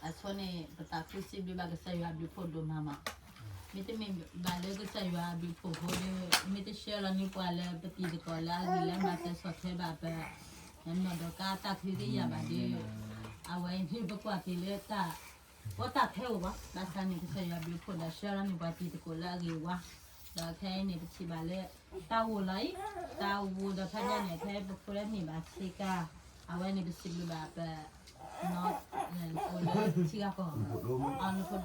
အဆိန့ၣ် ပသးခုစံးဘျုးဘၣ်ကစၢ်ယွၤအဘျုးဖှိၣ်ဒိၣ်မးမး, မ့တမ့ၢ်ဘၣ်လၢကစၢ်ယွၤအဘျုးဖှိၣ်ဖိဒီး မ့ၢ်တဆှၢလီၤန့ၢ်ပှၤလၢပတံၤသကိးလၢအဂ့ၤလၢမၤသဲဆီၣ်ထွဲဘၣ်ပ နီၢ်ဒီးကါတၢ်ချံသ့ၣ်ယၤဘၣ်ဒီး အဝဲအံၤန့ၣ်ပကွၢ်က့ၤလၢတၢ် အိၣ်တၢ်ဖဲအိၣ်ဘၣ်, ဘၣ်ဆၣ်န့ၣ် ကစၢ်ယွၤဘျုးဖှိၣ်ဒီးဆှၢလီၤန့ၢ်ပှၤတံၤသကိးလၢအဂ့ၤဝါ, ဒီးခဲအံၤန့ၣ် ပထံၣ်ဘၣ်လၢ တၢ်အိၣ်လီၤအံၤ, တၢ်အိၣ်ဒီးဖဲညါန့ၣ် ဖဲပဖိလၢန့ၢ်ဘၣ်ဆ့ကၤ, အဝဲန့ၣ်ပစံးဘျုးဘၣ်ပ အိၣ်လၢထံဂၤကီၢ်ဂၤ, အိၣ်လၢထံဂၤ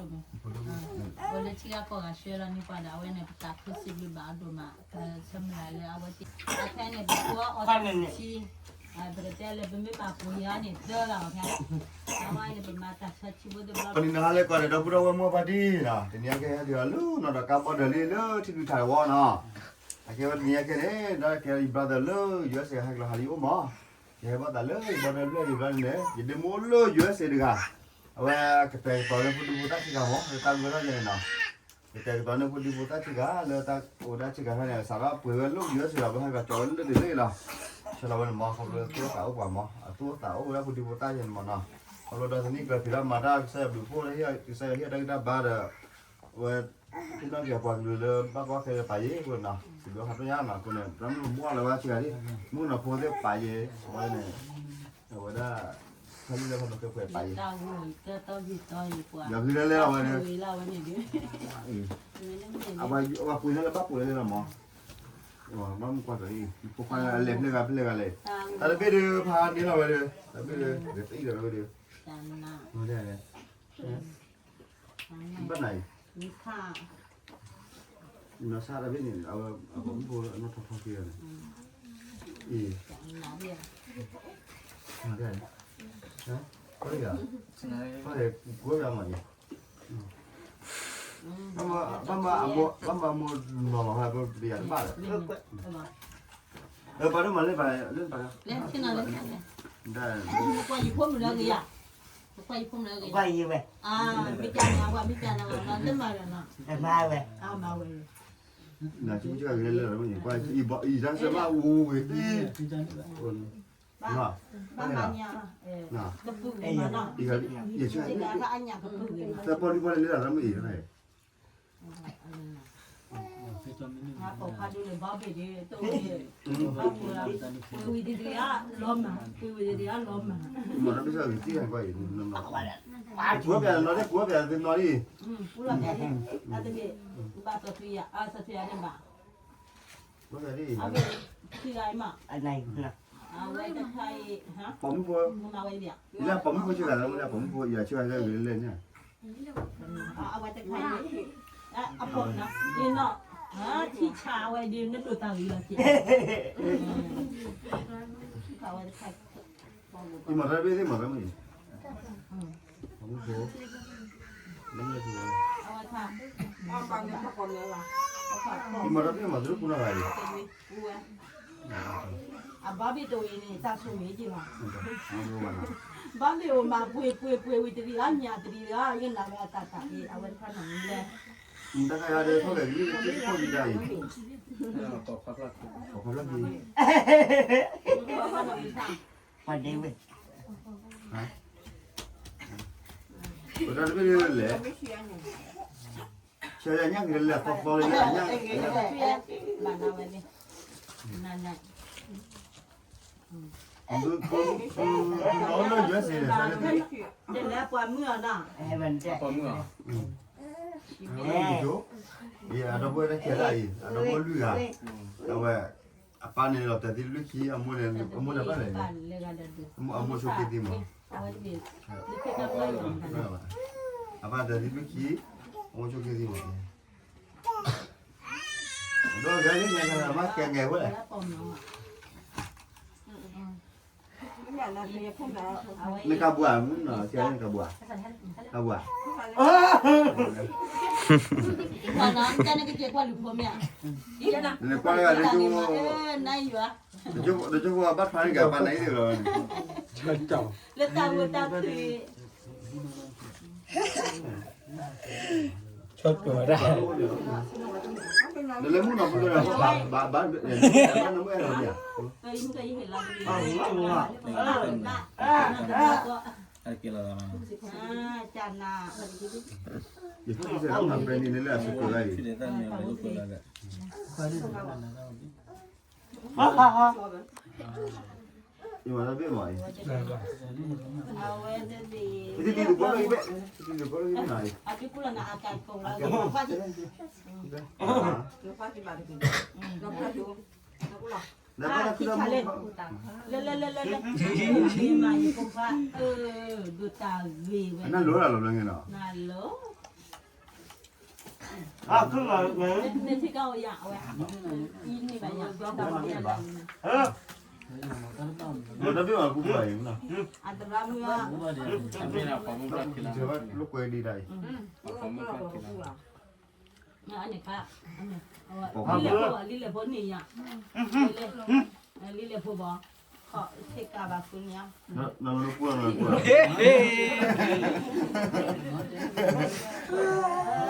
ကီၢ်ဂၤဆှၢလီၤန့ၢ်ပှၤဒီး အဝဲန့ၣ် ပသးခုစံးဘျုးဘၣ်အီၤဒိၣ်မး, ပဆၢမုၢ်လၢ်လၢအဝဲသ့ၣ် အခဲန့ၣ် ပဖိအီၣ်တၢ်ဆံ ပကတဲလၢပမ့ၢ်ဘၣ်ပှ့ၤအီၤန့ၣ် သၢဂၤအီၤဖဲ အဝဲန့ၣ် ပမၤတၢ်ဆၢထံဖိသ့ၣ်ဘျီ ပနံၤနဟါလၢကွၢ်ဒီး ဒီပုၢ်ဒီဝဲၢ်မိၢ်ပၢ်တံၢ်နီၤ, တနံၤအံၤကဟဲဒုးအီၤလၢနီၢ်ဒီးကါဘီဒၢးလံလၢထံဒုးထၢဝီနီၤ, အကဲဝဲတနံၤအံၤခဲန့ၣ် ဒီးကဲယ brother လၢ ယူအက်စ့ ဟဲကျီၤဟးလံအိၣ်မး, ယဟဲဘၣ်သးလၢယ brother လၢယ brother န့ၣ် ယဒ့မူလၢ ယူအက်စ့ တဂၤ, အဝဲကတဲာ်ကတီၤလၢဖိဒံဖိသၣ်ထံဂၤမး လၢတၢ်ဂ့ၢ်ထီၣ်ယဲန့ၣ်နီၤ ကတဲာ်ကတီၤန့ၢ်ဖိဒံဖိသၣ်ထံဂၤ လၢတၢ်အိၣ်ဒၣ်ထံဂၤထီၣ်န့ၣ် စးထီၣ်ပှ့ၤဝဲလၢ ယူအက်စ့ လီၤ ပဟဲကတီၤလၢတၢ်ဒုးလၢအံၤလီၤ, ဆၢလီၤဝဲန့ၣ်မး ခီဖျိသူၣ်အိၣ်သးအိၣ်ပှၤမး အသူၣ်အိၣ်သးအိၣ်ဝဲဒၣ်ဖိဒံဖိသၣ်ယဲန့ၣ်မးနီၤ, ခီဖျိဒီးသနံၣ်ကျၢၤဖံးထီၣ်မၤတၢ်ကစၢ်ယွၤဘျုးဖှိၣ် ကစၢ်ယွၤဟ့ၣ်တၢ်ဂံၢ်တၢ်ဘါဒီး အဝဲ ဟ့ၣ်နီၣ်က့ၤအပှၤကလုာ်လၢဘၣ်ကွၢ်ခဲလၢပာ်ယ့ၢ်အဃိနီၤ, စံးဘျုးခါတညါနီၤ အဃိန့ၣ် တၢ်မုၢ်ဘှီၣ်လၢၤဝဲဆံဂၤဒၣ်, မုၢ်နီၤဖိသ့ၣ်ပာ်ယ့ၢ် အဝဲန့ၣ် အဝဲဒၣ် ဖဲလၢလၢဖဲလၢဖဲပာ်ယ့ၢ်, ယၤဖဲလၢလၢအဝဲန့ၣ် အဝဲပှ့ၤလၢလၢဘၣ်ပှ့ၤလၢလၢမး, ဘၣ်မုၢ်ကွၢ်ကၢ်အံၤ ဖိခွါအလဲၤဖျဲၣ်ဂၤဖျဲၣ်ဂၤလဲၣ်, တၢ်တဘ့ၣ်ဒုးဖးန့ၢ်လီၤဝဲဒုး တၢ်တဘ့ၣ်ဒုး တအံၣ်လီၤဝဲဒုး ဘၣ်နၤအံၤ နီၢ်ဆါတဘ့ၣ်န့ၣ် အဝဲအပိာ်မုၣ်ဖိအနီၢ်ထီၣ်ထီၣ်က့ၤန့ၣ် အံၤ ကွၢ်ယၤမးအံၤ ဘၣ်မၤအမိၢ်နီၤလီၤဟဲပယၤတဘၣ်ဒီး ပှၤဒိၣ်မးလၢဘၣ်လၢဘၣ် ကွၢ်ယဖိမုၣ်လၢအဂ့ၤယၤ ကွၢ်ယဖိမုၣ်လၢအဂ့ၤ ကွၢ်ယဝဲ မ့ၢ်ကန့ၣ်အဝဲ မ့ၢ်ကန့ၣ်အဝဲ လီၤလၢမၤဒီးနီၤ မၤဝဲ နကဂ့ၤလၢလၢ ကွၢ်အံၤ အံၤတၢ်စၢဘၣ်အိၣ်ဝဲ ဘၣ်မၤညါ ကပုၢ်ဂ့ၤမးနီၤ သၢပီၢ်လွံၢ်ပီၢ်လၢလၢ်လၢမ့ၢ်အံၤ ပိာ်ခွါဒုးန့ၣ် ဘီဘ့ၣ်ဒုး တအိၣ်န့ၣ် ပှ့ၤဝံၤတဒုဧါ လီၤမၢ် ပှ့ၤဝံၤတဒုဧါ လီၤမၢ် မၤတၢ်ဘၣ်ဆၣ်ဂ့ၤတံၢ်ကွၢ်အံၤ ကူဝဲပျးနီၤ ကူဝဲပျးသ့နီၤလံ ကူဝဲပျး အတဘ့ၣ် ဘၣ်စီၤထွံယၤ အစီၤထွံယၤန့ၣ်ဘၣ် ကူဝဲပျးဒ်အံၤ အဝဲတခါအံၤ ပိာ်မုၣ်ဖိ လၢပိာ်မုၣ်ဖိဆ့ကၤလၢမ့ၢ်လၢပိာ်မုၣ်ဖိ ယၤဆ့ကၤလၢဂ့ၤလၢန့ၣ် အဝဲတခါအံၤ အပိာ်မုၣ်နီၤ အထံၣ်ဆါအဝဲဒုးနဒိၣ်တၢ်ဂ့ၤလီၤက့ၤ အဝဲတခါ ယမၤတၢ်တဘ့ၣ်သ့ၣ်မၤတၢ်မ့ၢ်အံၤ ပိာ်မုၣ်ဖိ လၢမ့ၢ်ဖိ ယမၤတၢ်တဘ့ၣ်မၤတရူးပူၤနီၤဂၤအံၤ အဘီဘ့ၣ်တအိၣ်အံၤန့ၣ် တၢ်ဆိၣ်ဂ့ၤက့ၤလီၤ ဘီဘ့ၣ်အိၣ်မးပှ့ၤပှ့ၤပှ့ၤဝံၤတရံးလီၤ ညၣ်တရံးလီၤ ယနာ်ဝဲအတၢ်တၢ်အံၤ အဝဲတခါနီၤမူလဲၣ် နတၢ်ခါဒီးထီၣ်က့ၤကလံၤက့ၤခိၣ်ဒံးဒၣ်အံၤ ပိာ်ခွါဖျီၣ်က့ၤ ပှၤဒ့ဝဲ ပတၢ်တဘ့ၣ်လဲၣ် ဆၢယၤညၣ်က့ၤလၢလဲၣ် သီသီလၢယၤညၣ် ဘၣ်နၤဝဲန့ၣ် နၤနၤ လၢ USA န့ၣ် ဒ်လဲၣ်ပှၤမုၣ်အီၤနီၤ ပှၤမုၣ်အီၤ အဒီပုၢ်ဝဲၢ်တၢ်ခံးတၢ်အံၤ အဒီပုၢ်ဝဲၢ်လွံၢ်ဂၤ အဝဲ အပၢ်န့ၣ်လီၤ တၢ်သံလွံၢ်ခံ အမိၢ်န့ၣ် အမိၢ်န့ၣ်ဘၣ်လဲၣ်န့ၣ် အမိၢ်ဆိက့သံမး အပၢ်တၢ်သံလွံၢ်ခံ အမိၢ်ဆိက့သံမး ဒီးဂဲၤလံ မ့ၢ်ကဲငဲၤဝဲလဲၣ် နကဘှါ နကဘှါ ကဘှါ နကွၢ်လၢ တကၠိဖိဘၣ်ထွါန့ၣ်ကဘၣ်နၤအံၤလီၤ လၢတၢ်ဂိၢ်တၢ်ဖံး ဆီၣ်ကၠီၤဝဲဒၣ် နလၢမုၢ်နီၤဖိတဂၤ ဘၣ်ဘၣ်ဘၣ်နမုၢ်အဲၣ်လီၤန့ၣ် ဘၣ်ဘၣ် အကဲလီၤသးမး, ကနၤ, ယဖိစဲးလီၤဖးပဲန့ၣ်လၢအစကိးလၢအံၤ, ယမၤတၢ်ဘ့ၣ်မးအံၤ, အဝဲတသ့ၣ်, တသ့ၣ်တဘီလၢအံၤဘ့ၣ်, တသ့ၣ်တဘီလၢအံၤဘ့ၣ်နၤအံၤ, လၢဘၣ်လၢခုလၢမူ, လၢလၢလၢလၢ, မ့ၢ်မၤယဖိခွါ, ဒိၣ်တၢ်ဂ့ၤဝဲ, နလိၤလၢလီၤဘျီန့ၣ်လီၤ, နလိၤ, နထံၣ်ကဝဲယၤဝဲ, အံၤန့ၣ်ဘၣ်ယၤ, တၢ်ဘ့ၣ်မၤပူၤပူၤအံၤ, အတရၣ်မုၢ်, လိာ်ကွဲဒံးတၢ်အံၤ, လံလဲၣ်ဖိ, လံလဲၣ်ဖိန့ၣ်ယၤ, လံလဲၣ်ဖိဘၣ်, ခီၣ်ဆ့ကၤဘၣ်ဖုန့ၣ်, ဒၣ်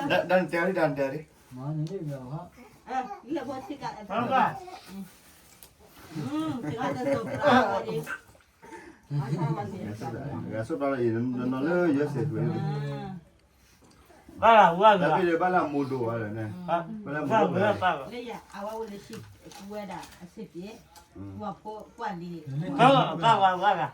နတဲဒၣ်နတဲဒၣ်, လံလဲၣ်ဖိဆ့ကၤ, ဂၤဆိပျါလၢအံၤ, နီၤလၢယွၤစဲးကွံာ်, ဘၣ်လၢဝဲ, ဘၣ်လၢမိၢ်ဒိၣ်ဝဲလၢန့ၣ်, ဘၣ်လၢမိၢ်ဒိၣ်ဝဲ, လၢယၤအဝဲအိၣ်လၢဟံၣ်ဝဲဒၣ်အစ့ပျဲ, ဝၤဖိကွၢ်လံ, ဘၣ်ဝဲ, အဘၣ်, အဘၣ်, အဘၣ်,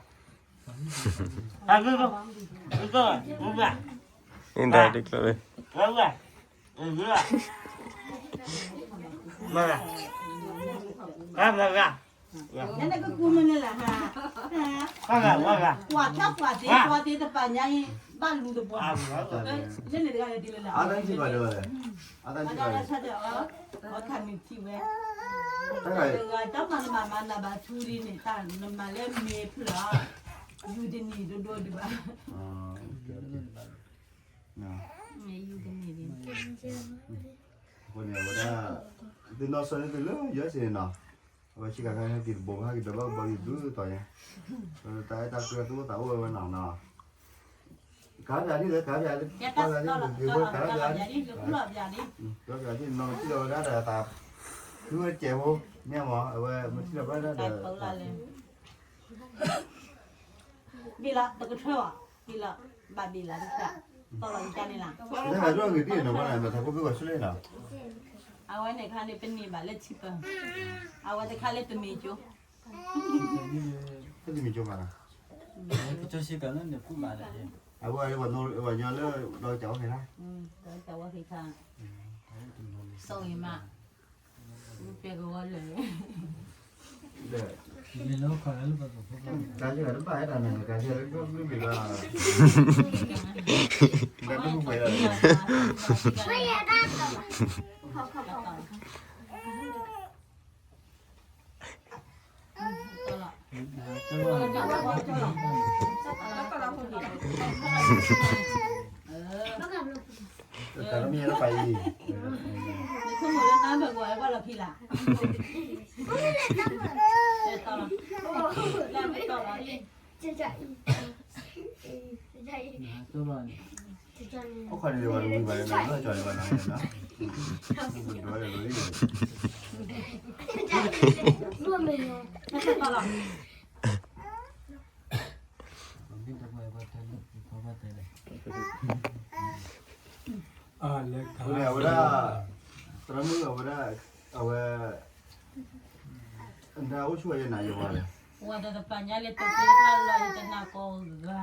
နကကူမနုၤလဲၣ်, ပှၤထီၣ်ပှၤသ့ ပှၤသ့တပာ်ညါအံၤ ဘၣ်လူၤတပှၢ်, လၢန့ၣ်တဂၤလဲၣ်ဒ်လဲၣ်, အတၢ်ဆၢ, အတၢ်ဆၢ, အီၣ်ခါမ့ၢ်ထံၣ်ဝဲ, တၢ်မၤနမၤမၤနၤဘၣ်ထူလံန့ၣ် တၢ်နမၤလၢမ့ၢ်ဖျၢၣ်, ယူၤတနံၤဒိၣ်ဒိၣ်ဒံးဘၣ်, ယူၤတနံၤဒံး, အဃိန့ၣ် အဝဲဒၣ်, သုနီၢ်ဆၢန့ၢ်သုလၢယွၤစ့ၢ်န့ၣ်နီၤ, အဝဲဆ့ကၤခါဟဲက့ၤတဘိ ဟဲက့ၤဒီးဘၣ်ကဘီယူၤဘျုးတီၤညါ, တၢ်အဲၣ်တၢ်ကွံသူၣ်အိၣ်သးအိၣ်ဝဲနီၤနီၤ, ကၤပၠးဒ်လဲၣ် ကၤပၠး, ကၤပၠးဒ်လဲၣ်, ကၤပၠးဒ်နီၤ ထံၣ်လီၤဝဲဒၣ်ဒီးသး, သုဝဲစဲးဖိ, မ့ၢ်မး အဝဲမ့ၢ်ထံၣ်လီၤဝဲဒၣ်ဒီး ဘ့ၣ်လီၤ တကထၢဘၣ်, ဘ့ၣ်လီၤ, ဘၣ်ဘ့ၣ်လီၤတခါ, တီၢ်လီၤကန့ၣ်လီၤ, လၢဟးဒိၣ်ဂ့ၤတ့ၢ်နီၤ ဘၣ်နၤ မ့ၢ်ထးခိၣ်ဖ့ၣ်ဂီၤဆူလဲၣ်နီၤ, အဝဲန့ၣ်ခါန့ၣ် ပန့ၢ်ဘၣ်လၢထံပၢၢ်, အဝဲတခါလၢတမ့ၢ်ကၠိ, တမ့ၢ်ကၠိဘၣ်နီၤ, ကၠိဆ့ကၤလၢန့ၣ်ကူၣ်ဘၣ်လၢ, အဝဲပှၤညီလၢ ဒီးကၠီဝဲဃ့ခါ, ဒီးကၠီဝဲဃ့ခါ, စိၤအံၤမး ပကဝီၤလၢာ်, တၢ်လၢတဘၣ်အဲၣ်တၢ်န့ၣ် တၢ်လၢတဘၣ်လၢမ့ၢ်ဘၣ်, တၢ်လၢမ့ၢ်အဲၣ်တၢ်ပာ်အံၤ, နဆိကမိၣ်လၢတၢ်ဘၢၣ်ကဝီၤအဘၣ်လီၤဖံးလၢ်, အိၣ်ခိးန့ၣ်ဝဲတဝံၤဘၣ်လၢနၤ လီၤကၠီၤန့ၣ်ဘၣ်နၤ, အဝဲဒၣ်, သရၣ်မုၣ်အဝဲဒၣ်, အဝဲ, နအိၣ်ဆူၣ်ဝဲယနၤယဝၤလဲၣ်, ဝၤဒီးတပာ်ညါလၢတသ့တခါလီၤ ယတနၢ်ကီၢ်ဂၤ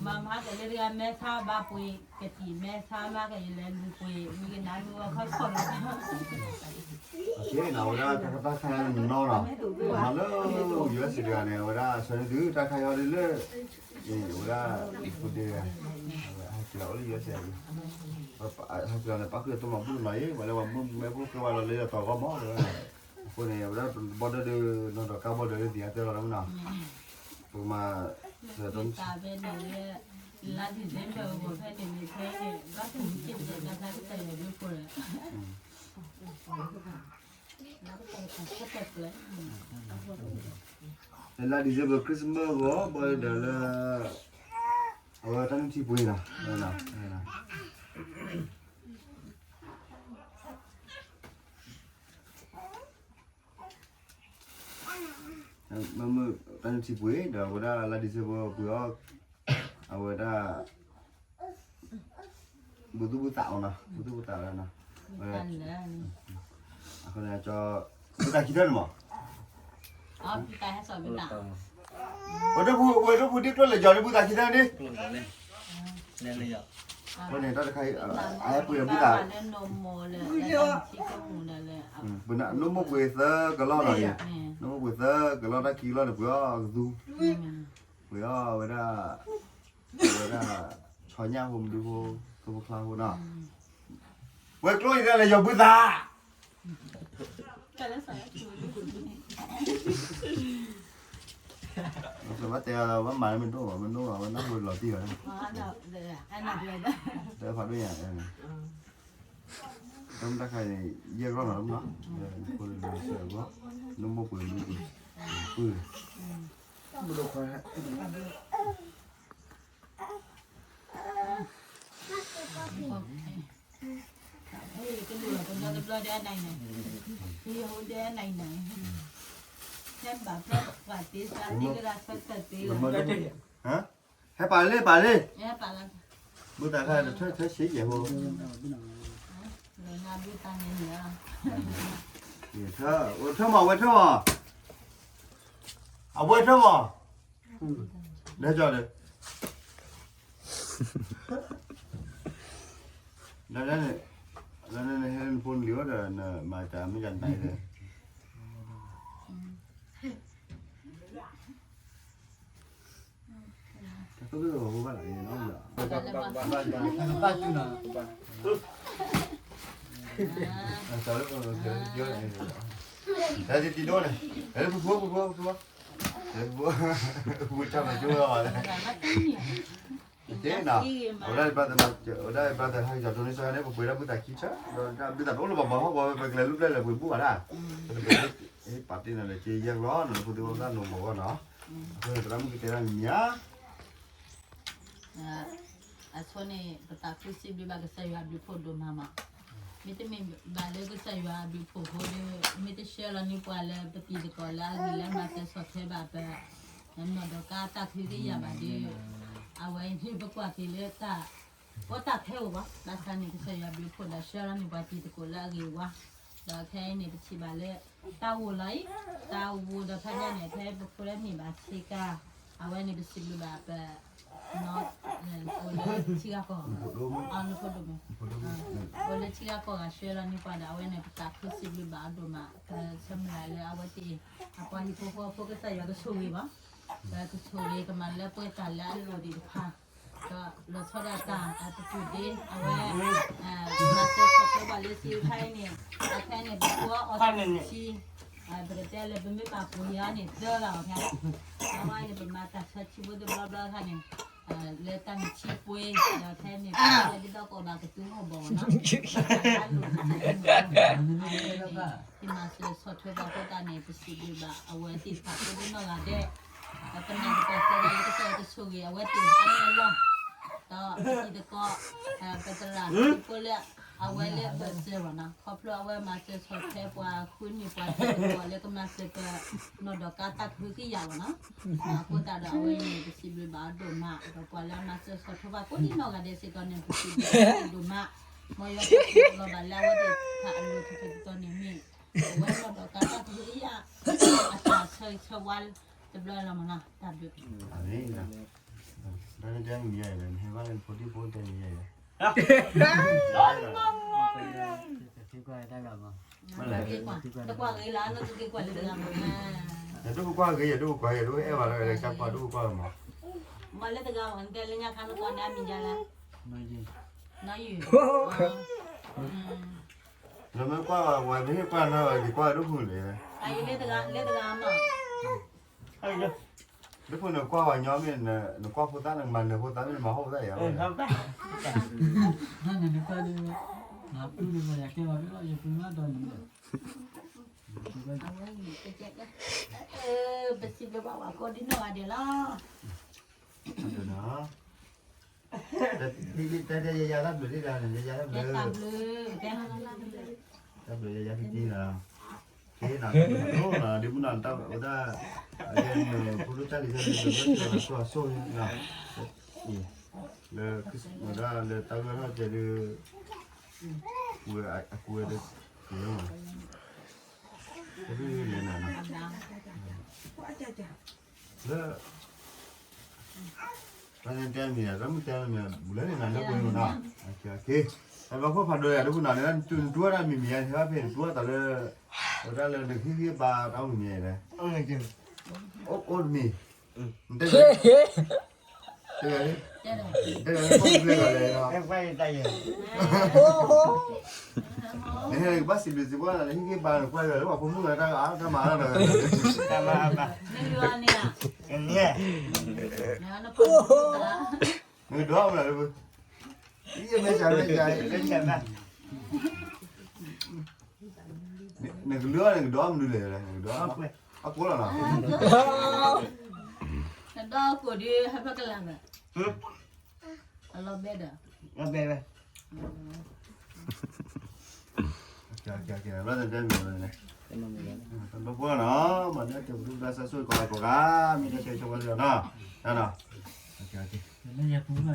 မၤမၤကလဲၤတဂၤမဲဆါဘၣ်ပှ့ၤ ကသံၣ်မဲဆါမၤကယလဲၤလူၤပှ့ၤ မံၤကနၣ်မ့ၢ်ဝဲခီခီလီၤ, အဝဲဒၣ်တၢ်ခါတၢ်ခါန့ၣ်နီၤနီၤ, မၤလၢ ယူအက်စ့ၣ် တဂၤန့ၣ် အဝဲဒၣ်ဆၢန့ၢ်သုတၢ်ခါအံၤဒ်လၢ, အဝဲဒၣ်, ဖိဒ့, အဝဲဟဲက့ၤလီၤအိၣ်လၢ ယူအက်စ့ၣ် ဟဲက့ၤလီၤန့ၣ် ပၣ်ဃုာ်အတၢ်မၤဘူၣ်တနီၤအံၤ ပှၤလၢပှၤမုၢ်မဲဖိဃဲဝဲလီၤလၢတၢ်ဂီၢ်မး, အဃိန့ၣ် အဝဲဒၣ်ဘီဒၢဒုး နီၢ်ဒီးကါဘီဒၢးလၢသ့ၣ်ညါတဲလီၤမနီၤ, ပကမၤ, တၢ်ဖဲန့ၣ်လၢ, လါ December ဂီၤဖဲန့ၣ်န့ၣ် ဖဲန့ၣ် ဘၣ်ဆၣ်န့ၣ် က့ၤတၢ်တၢ်ကတၢၢ်ယၤဒ်ဖိလီၤ, လါ December Christmas ဂီၤ ဘီဒၢးလၢ, အဝဲတၢ်နုၢ်ထံပှ့ၤလီၤ, မ့ၢ်, လၢနထံပှ့ၤဒီး အဝဲဒၣ်လါ December ပှ့ၤအီၤ, အဝဲဒၣ် ဘူးသူၣ်ဘူးသးအီၤနီၤ, ဘူးသူၣ်ဘူးသးလီၤနီၤ, အဃိန့ၣ် ဘူးသးခံထၢၣ်န့ၣ်မး, ဝဲဒၣ်ဖူ ဝဲဒၣ်ဖူဒ့ကျိၣ်လဲၤယီၤန့ၣ် ဘူးသးခံထၢၣ်န့ၣ်, အဃိန့ၣ် တၢ်တခါအံၤ အဟဲပှ့ၤဘူးသး ပနိမိၢ်ပှ့ၤသၢကလီၢ်နီၤ, နိမိၢ်ပှ့ၤသၢကလီၢ်တၢ်ခံကလီၢ်န့ၣ် ပှ့ၤအီၤကသူ, ပှ့ၤအီၤဝဲဒၣ်, ဝဲဒၣ် ဆီညၣ်ဖိမဒုဖိ, သိဖိချါဖိနီၤ, ဝဲကျိၣ်အံၤတၢ်လဲၤယီၤဘူးသး ဘၣ်တဲဘၣ်မၤလၢမ့ၢ်ဒိၣ်ဘၣ် မ့ၢ်ဒိၣ်ဘၣ် ဝဲနၢ်ဟူလီၤတံၢ်ဘၣ်, တဖးဒိၣ်ညါန့ၣ်, တၢ်တခါန့ၣ် ယဲၢ်ကလီၢ်နီၤ, ဖိလၢဆၢကီး, နိမိၢ်ပှ့ၤမဒုပှ့ၤ, ပုၢ်, ဟဲပာ်လံ ပာ်လံ, ဘူးသးခါ တထၢၣ်ဆံးယဲၢ်ဖိ, အိၣ်ထၢၣ်မး အဝဲထၢၣ်မး, အဝဲထၢၣ်မး, ဒ်ကီးဒီး လၢန့ၣ် လၢန့ၣ် နဟဲလၢနဖိနလံၤအိၣ်ဒီး နမၤတၢ်မ့ၢ်တၢ်နတၢ်အံၤဒီး တၢ်သိၣ်လိဘၣ်လၢန့ၣ်, တၢ်တံၤတံၤဒိၣ်န့ၣ် လၢဖုဖိ ဖုဖိ ဖုဖိ, ဖုဖိ, ဖုဖိတၢ်မၤကၠိလီၤ, အဝဲဒၣ် brother အဝဲဒၣ် brother ဟဲက့ၤကၠီၤဒိၣ်န့ၣ် စၢ်န့ၣ် ပပှ့ၤဒၣ်ဘူးသးခံထၢၣ် ဒီးတၢ်ဘူးသးတအိၣ်လၢၤဘၣ် ပှၤဟီၣ်ကဝီၤ ပကလဲၤလူၤပျဲၢ်လဲၤပှ့ၤဘူးဘၣ်ဒၣ်, ပပာ်တ့ၢ်နၤလၢက့ယဲၢ်ကလီၢ်နီၤ လၢဖိသ့ၣ်ဝဲသၣ်နိးမီၤဂီၢ်နီၤ, အဃိန့ၣ် သရၣ်မုၣ်ကတဲတၢ်မံၤမံၤဧါ အဆိန့ၣ် ပသးခုစံးဘျုးဘၣ်ကစၢ်ယွၤအဘျုးဖှိၣ်ဒိၣ်မးမး, မ့တမ့ၢ်ဘၣ်လၢကစၢ်ယွၤအဘျုးဖှိၣ်အဃိဒီး မ့ၢ်တဆှၢလီၤန့ၢ်ပှၤလၢပတံၤသကိးလၢအဂ့ၤလၢမၤစၢၤဆီၣ်ထွဲဘၣ်ပ နီၢ်ဒီးကါတၢ်ကဟုကယာ်ဘၣ်ဒီး အဝဲအံၤန့ၣ်ပကွၢ်က့ၤလၢတၢ် ပီၣ်တၢ်ဖဲဧိၤဘၣ်, ဘၣ်ဆၣ်န့ၣ် ကစၢ်ယွၤဘျုးဖှိၣ်ဒီးဆှၢလီၤန့ၢ်ပှၤတံၤသကိးလၢအဂ့ၤအဝါ, ဒီးဖဲအံၤန့ၣ် ပထံၣ်ဘၣ်လၢ တၢ်ဂိၢ်လီၤအံၤ, တၢ်ဂိၢ်ဒီးဖဲညါန့ၣ် ဖဲပဖိလၢန့ၢ်ဘၣ်ဆ့ကၤ, အဝဲန့ၣ် ပစံးဘျုးဘၣ်ပ အိၣ်လၢထံဂၤကီၢ်ဂၤ, နဖိဒိၣ်မး, အိၣ်လၢထံဂၤကီၢ်ဂၤဆှၢလီၤန့ၢ်ပှၤဒီး အဝဲန့ၣ် ပသးခုစံးဘျုးဘၣ်အဒိၣ်မး, ပဆၢမုၢ်လၢ်လၢအဝဲသ့ၣ် အပှၤဟံၣ်ဖိဃီဖိကစၢ်ယွၤကဆိၣ်ဂ့ၤဘၣ်, ဒီးကဆိၣ်ဂ့ၤကမၤလၢပှဲၤတၢ်လၢအလိၣ်သ့ၣ်တဖၣ်, ဒီးလီၤဆီဒၣ်တၢ်အတပူၤဒ့ အဝဲ မၤစၢၤဆီၣ်ထွဲပှၤလၢစံးဖဲအံၤန့ၣ်, အဖဲန့ၣ် ပဖိအီၣ်တၢ်မုၢ်ဆံး, ပကတဲလၢပမ့ၢ်ပာ်ပူၤယၤန့ၣ် သၢဂၤအီၤဖဲ, အဝဲန့ၣ် ပမၤတၢ်ဆၢထံဖိတဘျီဘျီအခါန့ၣ်, လၢတၢ်မုၢ်ဆံးပှ့ၤ, ဒီးဖဲန့ၣ် ပှၤဒ်သိးကီးဘၣ်ကတုၤဟီၣ်ဘီနီၤ, အလိၣ် ယမၤစၢၤဆီၣ်ထွဲပှၤဖိသၣ်န့ၣ် ပစံးဘျုးဘၣ်အဝဲသ့ၣ်တဖၣ်ကိးဒ်နီၢ်ဂၤဒဲး, ဒီးပနာ်သပှၢ်သၢဂၤလၢကစၢ်ယွၤကဆိၣ်ဂ့ၤအဝဲသ့ၣ်အါန့ၣ်လီၤ, ဒီးပတံၤသကိး, ပတရၣ်ဖိလၢအဝဲလၢအဘၢၣ်စၢၤဘၣ်နီၤ, ခီဖျိအဝဲမၤစၢၤဆီၣ်ထွဲပှၤဃုန့ၢ်ပှၤတံၤသကိးလၢကမၤစၢၤပနီၢ်ဒီးကါတၢ်ကဟုကယာ်ဘၣ်နီၤ, အဃိသတးဒီးအဝဲန့ၣ် ပစံးဘျုးဘၣ်အဒိၣ်မး, ဒီးပှၤလၢအမၤစၢၤဆီၣ်ထွဲပှၤကိးဒ်နီၢ်ဂၤဒဲးစ့ၢ်ကီးန့ၣ် ပစံးဘျုးဘၣ်အဒိၣ်မး, မ်ယွၤကလီၤဘၣ်လၢအဝဲသ့ၣ်တဖၣ်အလိၤထီၣ်ထီၣ်တီၤတီၤန့ၣ်မ့ၢ် အဝဲနီၢ်ဒီးကါတၢ်ကဟုကယာ် အတၢ်ဆၢဂ့ၤဆၢဝါတဘျီလီၤမးနီၤ, တၢ်ဘျုး တၢ်န့ၣ်တဲမံၤယဲၢ်ဒီး နဟဲဘၣ်လၢနဖိဒံဖိတဲမံၤယဲၢ်ဒီး တကွၢ်ဂ့ၤလၢအနီၢ်သူက့ၤကွၢ်လၢတဂၤမး, ယဒိၣ်ကကွၢ်ဂ့ၤ ယဒိၣ်ကကွၢ် ယဒိၣ်အဲၣ်ဘၣ်လၢကကွၢ်ဒိၣ်ကကွၢ်လီၤမး, မ့ၢ်လၢတဂၤမး နတဲလၢညါခါနကွၢ်န့ၣ်အမံၤယဲၢ်လၢ နီၢ်ယုၢ် နီၢ်ယုၢ် လၢမ့ၢ်ကွၢ်ဝဲ မ့ၢ်ကွၢ်နီၢ် ယကွၢ်ဒိၣ်မုၢ်န့ၣ် အယုၢ်လၢတဂၤ လၢတဂၤမး ဒိၣ်မုၢ်န့ၣ်ကွၢ်ဝဲညီမ့ၢ် နကွၢ်ဖိသၣ် နမၤနၢၤဖိသၣ် မ့ၢ်နမၤဟီၣ်ဖိသၣ်ယၤ ပစံးဘျုးဘၣ်ဝဲကိးဒ်နီၢ်ဂၤဒဲးလီၤ. တၢ်တဲယယၤတၢ်ဘျုးဒ်လဲၣ်န့ၣ် ယယၤတၢ်ဘျုး တၢ်ဘျုး တၢ်ဘျုးယယၤတံၢ်တံၢ်လီၤ. ကဲနၤ ဒ်မုၢ်နၤတၢ်ဝဲဒၣ် အကဲနဖိဒိၣ်တၢ်လံၤ လၢလၢလၢဆိၣ်ဆိၣ်န့ၣ် လၢ ဝဲဒၣ်လၢတၢ်ဂၢၢ်ထီၣ်ကဲဒုး ဝဲအကူဝဲဒၣ် ကဲလီၤ တၢ်ဒုးလဲၤနၤနီၤ လၢ တၢ်တဲမံၤ တၢ်မုၢ်တဲမံၤ ဘူးလၢန့ၣ်နၤလၢပှဲၤမနီၤ အဘၣ်ခိၣ်ဖးဒိၣ်ယၤ ဒ်မုၢ်နၤန့ၣ် နတူၢ်တၢ်မံၤမံၤယၤ ဟဲဘၣ်ဖဲနတူၢ်တၢ်လၢ ဝဲဒၣ်လၢနဟ့ၣ်ဂံၢ်ဘါတၢ်မံၤမံၤယၤလဲၣ် အိၣ်အိၣ်တမံၤ နတဲ တဲ တဲ နဟဲကဘၣ်စံးဘျုးစံးဖှိၣ်နၤ နဟ့ၣ်ဂံၢ်ဘါနကွၢ်ယွၤလၢပှၤဖိမုၣ်ဂၤတၢ်အါတၢ်မၤလီၤ နကဒိးမနုၤလဲၣ် ယမဲာ်ဆှးမဲာ်ဆှး နကလုၢ်အီၣ်နကဒိးမနုၤလဲၣ် နကဒိး အကိးလီၤနီၤ နဒီးကိးဒုးဟဲဖဲကလၤဘၣ် အလီၤဘဲဒီး လီၤဘဲဝဲ ဘၣ်တဲမံၤန့ၣ် တဘၣ်ဖိနီၤ မၤန့ၢ်တၢ်ပဒုၣ်ပဒါစၢ်ဆိၣ်ကီးကိးဂၤ မ့ၢ်တၢ်တဲဆိဝဲလီၤနီၤ တၢ်နီၤ လၢညါပူၤမး